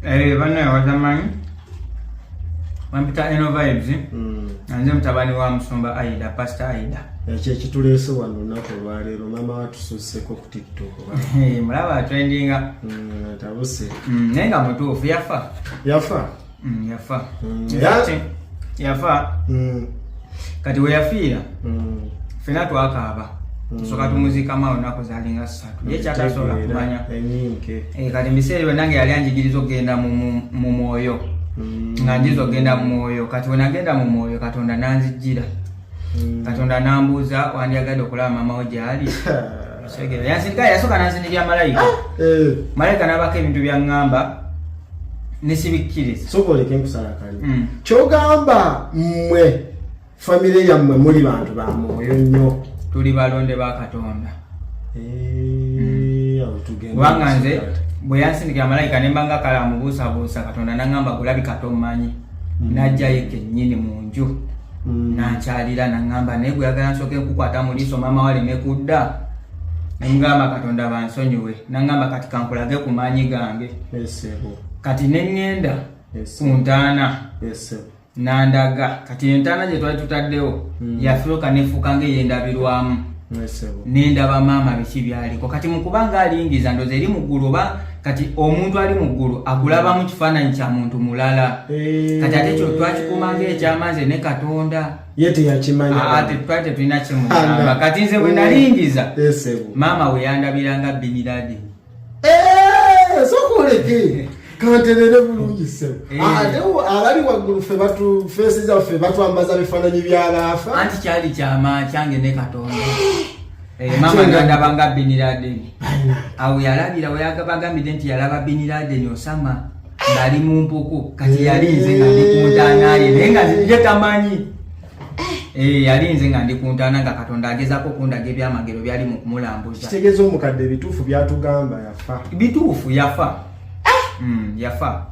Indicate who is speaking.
Speaker 1: Eh, bannaye watamanyi bampita Eno Vibes. Nze mutabani wa Musumba Aida, Pastor Aida.
Speaker 2: Ekyo ekituleese wano olunaku olwaleero, maama watususseko ku TikTok.
Speaker 1: Eh, mulaba trendinga.
Speaker 2: Tabuse.
Speaker 1: Naye nga mutuufu, yafa.
Speaker 2: Yafa.
Speaker 1: Yafa. In fact, yafa. Kati we yafiira, ffenna twakaaba. Tusooka tumuziikamu awo nnaku zaalinga 3, ye kyatasobola kumanya.
Speaker 2: Enyinke.
Speaker 1: Eh, kati mu biseera ebyo nange yali anjigiriza okugenda mu mwoyo, nga njiza okugenda mu mwoyo. Kati we nagenda mu mwoyo, Katonda nanzijjira. Katonda nambuuza, "Wandyagadde okulaba maama wo gy'ali?" Segera yansindika, yasooka nansindikira malayika. Malayika n'abako ebintu byaŋŋamba nesibikkiriza.
Speaker 2: Soka oleke nkusala kali. Kyogamba mmwe famire yammwe muli bantu ba mwoyo nnyo?
Speaker 1: Tuli balonde ba Katonda.
Speaker 2: Eh, awo tugenda.
Speaker 1: Kubanga nze bwe yansindikira malayika, ne mbanga kale amubuusabuusa, Katonda naŋŋamba, "Gulabika tomanyi." Najjayo kennyini mu nju, nankyalira, naŋŋamba, "Naye gwe yagala nsooke nkukwata mu liiso, maama waleme kudda." Nemugamba, "Katonda bansonyiwe." Naŋŋamba, "Kati kankulage ku maanyi gange."
Speaker 2: Esebo.
Speaker 1: Kati ne ŋŋenda ku ntaana.
Speaker 2: Esebo.
Speaker 1: Nandaga kati entaana gye twali tutaddewo yafuuka nefuuka ng'eyendabirwamu.
Speaker 2: Esebo.
Speaker 1: Nendaba maama biki byaliko. Kati mukubanga alingiza, ndoza eri mu ggulu, oba kati omuntu ali mu ggulu akulabamu kifaananyi kya muntu mulala. Kati ate ekyo twakikuuma ng'ekyama, nze ne Katonda.
Speaker 2: Ye teyakimanya?
Speaker 1: Aa, twali tetulina kimugamba.
Speaker 2: Ana.
Speaker 1: Kati nze bwe nalingiza,
Speaker 2: Esebo.
Speaker 1: maama we yandabiranga Bin Laden.
Speaker 2: Eh, sooka oleke kanterere bulungi, ssebo.
Speaker 1: Eh.
Speaker 2: Ate abali waggulu ffe batu feesi zaffe batwambaza bifaananyi by'abaafa.
Speaker 1: Anti kyali kyama kyange ne Katonda. Eh, maama nandaba nga Bin Laden. Awo yalabira weyagabagambidde nti yalaba Bin Laden Osama ng'ali mu mpuku. Kati yali nze nga ndi ku ntaana ye, naye nga ye tamanyi. Eh, yali nze nga ndi ku ntaana, nga Katonda agezaako okundaga ebyamagero byali mu kumulambuza.
Speaker 2: Kitegeeza omukadde ebituufu byatugamba, yafa.
Speaker 1: Bituufu, yafa. Yafa.